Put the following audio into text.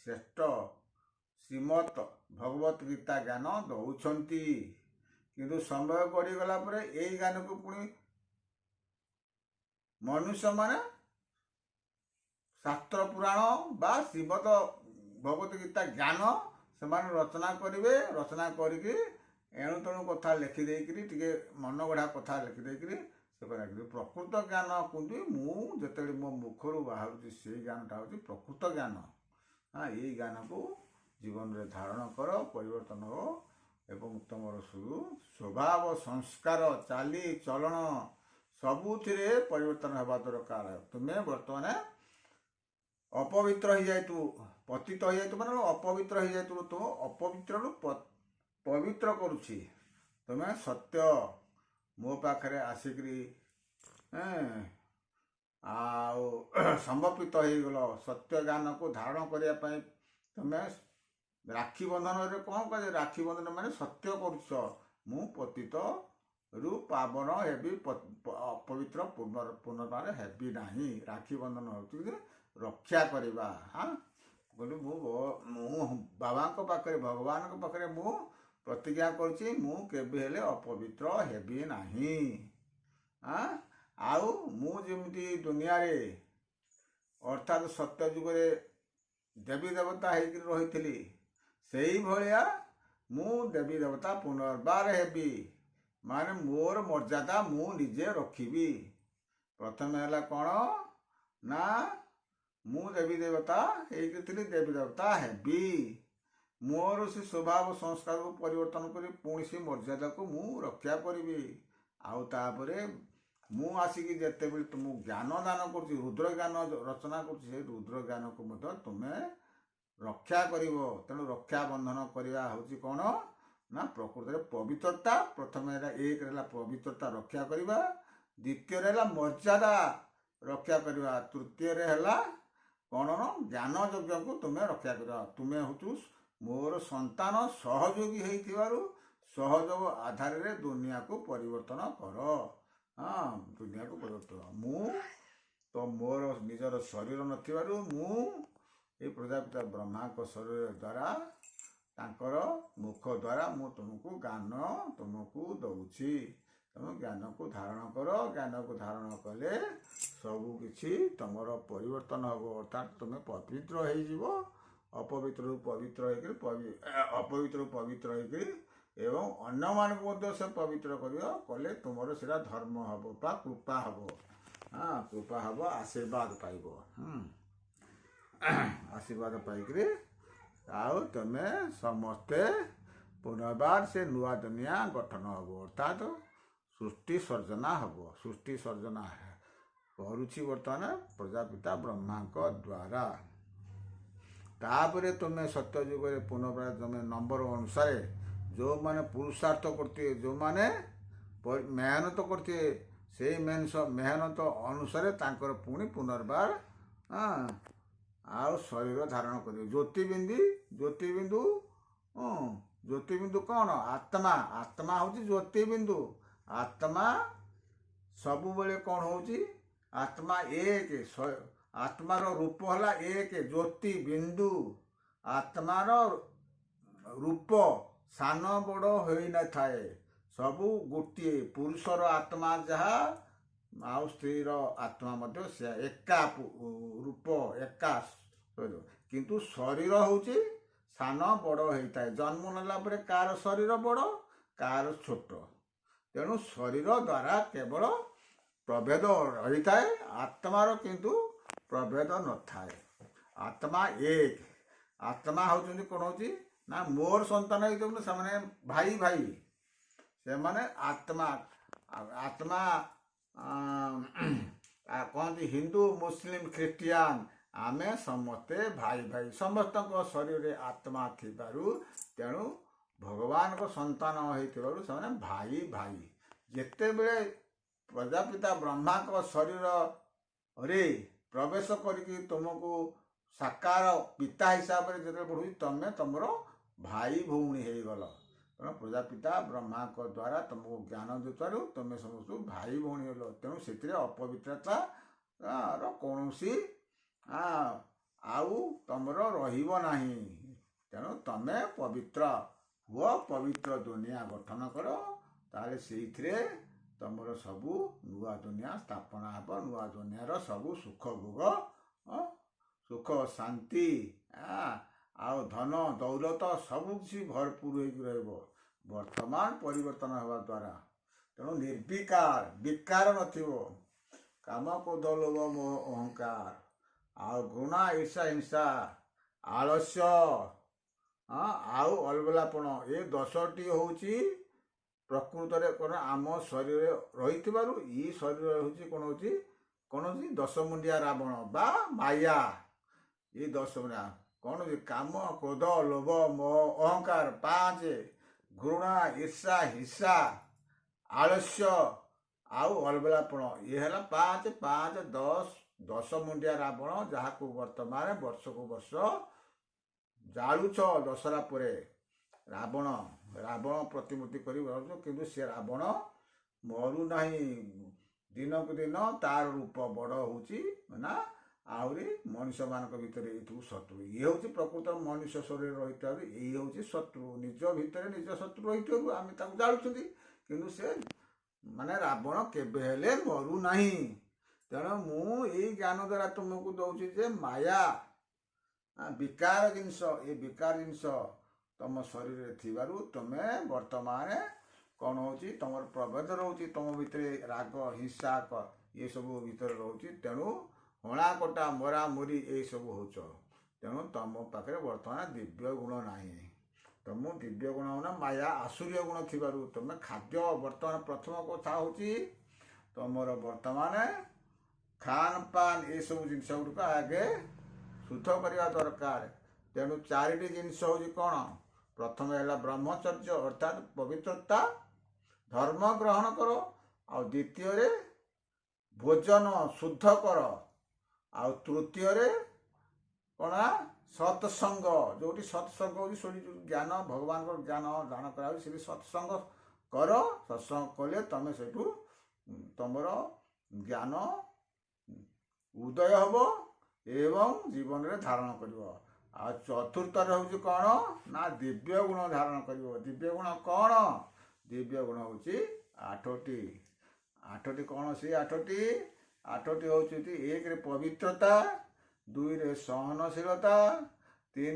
ଶ୍ରେଷ୍ଠ ଶ୍ରୀମଦ୍ ଭଗବତ ଗୀତା ଜ୍ଞାନ ଦଉଛନ୍ତି। କିନ୍ତୁ ସମୟ ଗଡ଼ିଗଲା ପରେ ଏଇ ଜ୍ଞାନକୁ ପୁଣି ମନୁଷ୍ୟମାନେ ଶାସ୍ତ୍ର ପୁରାଣ ବା ଶ୍ରୀମଦ ଭଗବତ ଗୀତା ଜ୍ଞାନ ସେମାନେ ରଚନା କରିବେ। ରଚନା କରିକି ଏଣୁ ତେଣୁ କଥା ଲେଖିଦେଇକିରି, ଟିକେ ମନଗଢ଼ା କଥା ଲେଖିଦେଇକିରି ସେ କରିବା। ପ୍ରକୃତ ଜ୍ଞାନ କୁହନ୍ତି, ମୁଁ ଯେତେବେଳେ ମୋ ମୁଖରୁ ବାହାରୁଛି, ସେଇ ଜ୍ଞାନଟା ହେଉଛି ପ୍ରକୃତ ଜ୍ଞାନ। ହଁ, ଏଇ ଜ୍ଞାନକୁ ଜୀବନରେ ଧାରଣ କର, ପରିବର୍ତ୍ତନ ହେବ ଏବଂ ତୁମର ସ୍ୱଭାବ, ସଂସ୍କାର, ଚାଲି ଚଳନ ସବୁଥିରେ ପରିବର୍ତ୍ତନ ହେବା ଦରକାର। ତୁମେ ବର୍ତ୍ତମାନ ଅପବିତ୍ର ହେଇଯାଇଥିବୁ, ପତିତ ହେଇଯାଇଥିବୁ, ମାନେ ଅପବିତ୍ର ହେଇଯାଇଥିବୁ। ତୁମ ଅପବିତ୍ରରୁ ପବିତ୍ର କରୁଛି। ତୁମେ ସତ୍ୟ ମୋ ପାଖରେ ଆସିକରି ଆଉ ସମର୍ପିତ ହେଇଗଲ। ସତ୍ୟ ଜ୍ଞାନକୁ ଧାରଣ କରିବା ପାଇଁ ତୁମେ ରାକ୍ଷୀ ବନ୍ଧନରେ କ'ଣ କୁହାଯାଏ? ରାକ୍ଷୀ ବନ୍ଧନ ମାନେ ସତ୍ୟ କରୁଛ, ମୁଁ ପତିତରୁ ପାବନ ହେବି, ଅପବିତ୍ର ପୁନର୍ବାର ହେବି ନାହିଁ। ରାକ୍ଷୀ ବନ୍ଧନ ହେଉଛି ରକ୍ଷା କରିବା। ହଁ, କହିଲି ମୁଁ ବାବାଙ୍କ ପାଖରେ, ଭଗବାନଙ୍କ ପାଖରେ ମୁଁ ପ୍ରତିଜ୍ଞା କରୁଛି, ମୁଁ କେବେ ହେଲେ ଅପବିତ୍ର ହେବି ନାହିଁ। ଆଉ ମୁଁ ଯେମିତି ଦୁନିଆରେ, ଅର୍ଥାତ୍ ସତ୍ୟ ଯୁଗରେ ଦେବୀ ଦେବତା ହେଇକିରି ରହିଥିଲି, ସେଇଭଳିଆ ମୁଁ ଦେବୀ ଦେବତା ପୁନର୍ବାର ହେବି। ମାନେ ମୋର ମର୍ଯ୍ୟାଦା ମୁଁ ନିଜେ ରଖିବି। ପ୍ରଥମେ ହେଲା କ'ଣ ନା ମୁଁ ଦେବୀ ଦେବତା ହେଇକି ଥିଲି, ଦେବୀ ଦେବତା ହେବି। ମୋର ସେ ସ୍ୱଭାବ ସଂସ୍କାରକୁ ପରିବର୍ତ୍ତନ କରି ପୁଣି ସେ ମର୍ଯ୍ୟାଦାକୁ ମୁଁ ରକ୍ଷା କରିବି। ଆଉ ତାପରେ ମୁଁ ଆସିକି ଯେତେବେଳେ ତୁମକୁ ଜ୍ଞାନ ଦାନ କରୁଛି, ରୁଦ୍ର ଜ୍ଞାନ ରଚନା କରୁଛି, ସେ ରୁଦ୍ର ଜ୍ଞାନକୁ ମଧ୍ୟ ତୁମେ ରକ୍ଷା କରିବ। ତେଣୁ ରକ୍ଷା ବନ୍ଧନ କରିବା ହେଉଛି କ'ଣ ନା ପ୍ରକୃତରେ ପବିତ୍ରତା। ପ୍ରଥମେ ହେଲା, ଏକ ହେଲା ପବିତ୍ରତା ରକ୍ଷା କରିବା, ଦ୍ୱିତୀୟରେ ହେଲା ମର୍ଯ୍ୟାଦା ରକ୍ଷା କରିବା, ତୃତୀୟରେ ହେଲା କ'ଣ ନା ଜ୍ଞାନ ଯଜ୍ଞକୁ ତୁମେ ରକ୍ଷା କରିବା। ତୁମେ ହେଉଛୁ ମୋର ସନ୍ତାନ, ସହଯୋଗୀ ହେଇଥିବାରୁ ସହଯୋଗ ଆଧାରରେ ଦୁନିଆକୁ ପରିବର୍ତ୍ତନ କର। ହଁ, ଦୁନିଆକୁ ପରିବର୍ତ୍ତନ। ମୁଁ ତ ମୋର ନିଜର ଶରୀର ନଥିବାରୁ ମୁଁ ଏଇ ପ୍ରଜାପିତା ବ୍ରହ୍ମାଙ୍କ ଶରୀର ଦ୍ୱାରା, ତାଙ୍କର ମୁଖ ଦ୍ୱାରା ମୁଁ ତୁମକୁ ଜ୍ଞାନ ତୁମକୁ ଦଉଛି। ତମେ ଜ୍ଞାନକୁ ଧାରଣ କର। ଜ୍ଞାନକୁ ଧାରଣ କଲେ ସବୁ କିଛି ତମର ପରିବର୍ତ୍ତନ ହେବ, ଅର୍ଥାତ୍ ତୁମେ ପବିତ୍ର ହେଇଯିବ। ଅପବିତ୍ରରୁ ପବିତ୍ର ହେଇକରି, ଅପବିତ୍ରରୁ ପବିତ୍ର ହେଇକରି ଏବଂ ଅନ୍ୟମାନଙ୍କୁ ମଧ୍ୟ ସେ ପବିତ୍ର କରିବ। କଲେ ତୁମର ସେଇଟା ଧର୍ମ ହେବ ବା କୃପା ହେବ। ହଁ, କୃପା ହେବ, ଆଶୀର୍ବାଦ ପାଇବ। ଆଶୀର୍ବାଦ ପାଇକରି ଆଉ ତୁମେ ସମସ୍ତେ ପୁନର୍ବାର ସେ ନୂଆ ଦୁନିଆ ଗଠନ ହେବ, ଅର୍ଥାତ୍ ସୃଷ୍ଟି ସର୍ଜନା ହେବ। ସୃଷ୍ଟି ସର୍ଜନା କରୁଛି ବର୍ତ୍ତମାନ ପ୍ରଜାପିତା ବ୍ରହ୍ମାଙ୍କ ଦ୍ୱାରା। ତାପରେ ତୁମେ ସତ୍ୟ ଯୁଗରେ ପୁନର୍ବାର ତୁମେ ନମ୍ବର ଅନୁସାରେ ଯେଉଁମାନେ ପୁରୁଷାର୍ଥ କରୁଥିବେ, ଯେଉଁମାନେ ମେହନତ କରୁଥିବେ, ସେଇ ମେହନତ ଅନୁସାରେ ତାଙ୍କର ପୁଣି ପୁନର୍ବାର ଆଉ ଶରୀର ଧାରଣ କରିବେ। ଜ୍ୟୋତିବିନ୍ଦୁ, ଜ୍ୟୋତିବିନ୍ଦୁ କ'ଣ? ଆତ୍ମା। ଆତ୍ମା ହେଉଛି ଜ୍ୟୋତିବିନ୍ଦୁ। ଆତ୍ମା ସବୁବେଳେ କ'ଣ ହେଉଛି? ଆତ୍ମା ଏକ। ଆତ୍ମାର ରୂପ ହେଲା ଏକ ଜ୍ୟୋତି ବିନ୍ଦୁ। ଆତ୍ମାର ରୂପ ସାନ ବଡ଼ ହୋଇନଥାଏ, ସବୁ ଗୋଟିଏ। ପୁରୁଷର ଆତ୍ମା ଯାହା ଆଉ ସ୍ତ୍ରୀର ଆତ୍ମା ମଧ୍ୟ ସେୟା, ଏକା ରୂପ, ଏକା। କିନ୍ତୁ ଶରୀର ହେଉଛି ସାନ ବଡ଼ ହେଇଥାଏ। ଜନ୍ମ ନେଲା ପରେ କାହାର ଶରୀର ବଡ଼, କାହାର ଛୋଟ। ତେଣୁ ଶରୀର ଦ୍ୱାରା କେବଳ ପ୍ରଭେଦ ରହିଥାଏ, ଆତ୍ମାର କିନ୍ତୁ ପ୍ରଭେଦ ନଥାଏ। ଆତ୍ମା ଏକ। ଆତ୍ମା ହେଉଛନ୍ତି କ'ଣ ହେଉଛି ନା ମୋର ସନ୍ତାନ ହେଇଛନ୍ତି ସେମାନେ ଭାଇ ଭାଇ, ସେମାନେ ଆତ୍ମା। ଆତ୍ମା କହନ୍ତି ହିନ୍ଦୁ, ମୁସଲିମ, ଖ୍ରୀଷ୍ଟିଆନ, ଆମେ ସମସ୍ତେ ଭାଇ ଭାଇ। ସମସ୍ତଙ୍କ ଶରୀରରେ ଆତ୍ମା ଥିବାରୁ, ତେଣୁ ଭଗବାନଙ୍କ ସନ୍ତାନ ହେଇଥିବାରୁ ସେମାନେ ଭାଇ ଭାଇ। ଯେତେବେଳେ ପ୍ରଜାପିତା ବ୍ରହ୍ମାଙ୍କ ଶରୀରରେ ପ୍ରବେଶ କରିକି ତୁମକୁ ସାକାର ପିତା ହିସାବରେ ଯେତେବେଳେ ବଢ଼ୁଛି, ତମେ ତମର ଭାଇ ଭଉଣୀ ହେଇଗଲ। ତେଣୁ ପ୍ରଜାପିତା ବ୍ରହ୍ମାଙ୍କ ଦ୍ୱାରା ତୁମକୁ ଜ୍ଞାନ ଦେଉଥିବାରୁ ତୁମେ ସମସ୍ତଙ୍କୁ ଭାଇ ଭଉଣୀ ହେଲ। ତେଣୁ ସେଥିରେ ଅପବିତ୍ରତାର କୌଣସି ଆଉ ତମର ରହିବ ନାହିଁ। ତେଣୁ ତମେ ପବିତ୍ର ହୁଅ, ପବିତ୍ର ଦୁନିଆ ଗଠନ କର, ତାହେଲେ ସେଇଥିରେ ତମର ସବୁ ନୂଆ ଦୁନିଆ ସ୍ଥାପନା ହେବ। ନୂଆ ଦୁନିଆର ସବୁ ସୁଖ ଭୋଗ, ସୁଖ ଶାନ୍ତି ଆଉ ଧନ ଦୌଲତ ସବୁ କିଛି ଭରପୁର ହେଇକି ରହିବ ବର୍ତ୍ତମାନ ପରିବର୍ତ୍ତନ ହେବା ଦ୍ୱାରା। ତେଣୁ ନିର୍ବିକାର, ବିକାର ନଥିବ। କାମ, କ୍ରୋଧ, ଲୋଭ, ମୋହ, ଅହଙ୍କାର ଆଉ ଘୃଣା, ଈର୍ଷା, ହିଂସା, ଆଳସ୍ୟ ଆଉ ଅଲବଲାପଣ, ଏ 10ଟି ହେଉଛି ପ୍ରକୃତରେ କ'ଣ ଆମ ଶରୀରରେ ରହିଥିବାରୁ ଇ ଶରୀର ହେଉଛି କ'ଣ ହେଉଛି କ'ଣ ହେଉଛି ଦଶମୁଣ୍ଡିଆ ରାବଣ ବା ମାୟା। ଏ ଦଶମୁଣ୍ଡିଆ କ'ଣ ହେଉଛି? କାମ, କ୍ରୋଧ, ଲୋଭ, ମୋହ, ଅହଙ୍କାର 5, ଘୃଣା, ଈର୍ଷା, ହିଂସା, ଆଳସ୍ୟ ଆଉ ଅଲବଲାପଣ, ଇଏ ହେଲା 5 5 10, ଦଶମୁଣ୍ଡିଆ ରାବଣ, ଯାହାକୁ ବର୍ତ୍ତମାନ ବର୍ଷକୁ ବର୍ଷ ଜାଳୁଛ ଦଶହରା ପରେ। ରାବଣ ରାବଣ ପ୍ରତିମୂର୍ତ୍ତି କରି ରହୁଛ, କିନ୍ତୁ ସେ ରାବଣ ମରୁନାହିଁ। ଦିନକୁ ଦିନ ତାର ରୂପ ବଡ଼ ହେଉଛି ନା ଆହୁରି ମଣିଷମାନଙ୍କ ଭିତରେ ଏଇଥିବୁ ଶତ୍ରୁ। ଇଏ ହେଉଛି ପ୍ରକୃତ ମଣିଷ ଶରୀରରେ ରହିଥିବାରୁ ଏଇ ହେଉଛି ଶତ୍ରୁ। ନିଜ ଭିତରେ ନିଜ ଶତ୍ରୁ ରହିଥିବାରୁ ଆମେ ତାକୁ ଜାଳୁଛନ୍ତି, କିନ୍ତୁ ସେ ମାନେ ରାବଣ କେବେ ହେଲେ ମରୁନାହିଁ। ତେଣୁ ମୁଁ ଏଇ ଜ୍ଞାନ ଦ୍ୱାରା ତୁମକୁ ଦଉଛି ଯେ ମାୟା ବିକାର ଜିନିଷ, ଏ ବିକାର ଜିନିଷ ତମ ଶରୀରରେ ଥିବାରୁ ତୁମେ ବର୍ତ୍ତମାନ କ'ଣ ହେଉଛି, ତମର ପ୍ରଭେଦ ରହୁଛି ତମ ଭିତରେ, ରାଗ, ହିଂସା ଏସବୁ ଭିତରେ ରହୁଛି। ତେଣୁ ହଣା କଟା ମରାମରି ଏଇସବୁ ହେଉଛ। ତେଣୁ ତମ ପାଖରେ ବର୍ତ୍ତମାନ ଦିବ୍ୟ ଗୁଣ ନାହିଁ। ତମ ଦିବ୍ୟ ଗୁଣ ନା ମାୟା ଆସୁରୀୟ ଗୁଣ ଥିବାରୁ ତମେ ଖାଦ୍ୟ ବର୍ତ୍ତମାନ ପ୍ରଥମ କଥା ହେଉଛି ତମର ବର୍ତ୍ତମାନ ଖାନ ପାନ ଏସବୁ ଜିନିଷ ଗୁଡ଼ିକ ଆଗେ ଶୁଦ୍ଧ କରିବା ଦରକାର। ତେଣୁ 4ଟି ଜିନିଷ ହେଉଛି କ'ଣ? ପ୍ରଥମେ ହେଲା ବ୍ରହ୍ମଚର୍ଯ୍ୟ, ଅର୍ଥାତ୍ ପବିତ୍ରତା, ଧର୍ମ ଗ୍ରହଣ କର। ଆଉ ଦ୍ୱିତୀୟରେ ଭୋଜନ ଶୁଦ୍ଧ କର। ଆଉ ତୃତୀୟରେ କ'ଣ? ସତ୍ସଙ୍ଗ। ଯେଉଁଠି ସତ୍ସଙ୍ଗ ହେଉଛି, ସେଇଠି ଯେଉଁ ଜ୍ଞାନ, ଭଗବାନଙ୍କର ଜ୍ଞାନ ଦାନ କରାଯାଉଛି, ସେଠି ସତ୍ସଙ୍ଗ କର। ସତ୍ସଙ୍ଗ କଲେ ତମେ ସେଇଠୁ ତମର ଜ୍ଞାନ ଉଦୟ ହେବ ଏବଂ ଜୀବନରେ ଧାରଣ କରିବ। ଆଉ ଚତୁର୍ଥରେ ହେଉଛି କ'ଣ ନା ଦିବ୍ୟ ଗୁଣ ଧାରଣ କରିବ। ଦିବ୍ୟ ଗୁଣ କ'ଣ? ଦିବ୍ୟ ଗୁଣ ହେଉଛି 8ଟି। 8ଟି କ'ଣ? ସେ 8ଟି, 8ଟି ହେଉଛନ୍ତି 1ରେ ପବିତ୍ରତା, 2ରେ ସହନଶୀଳତା, 3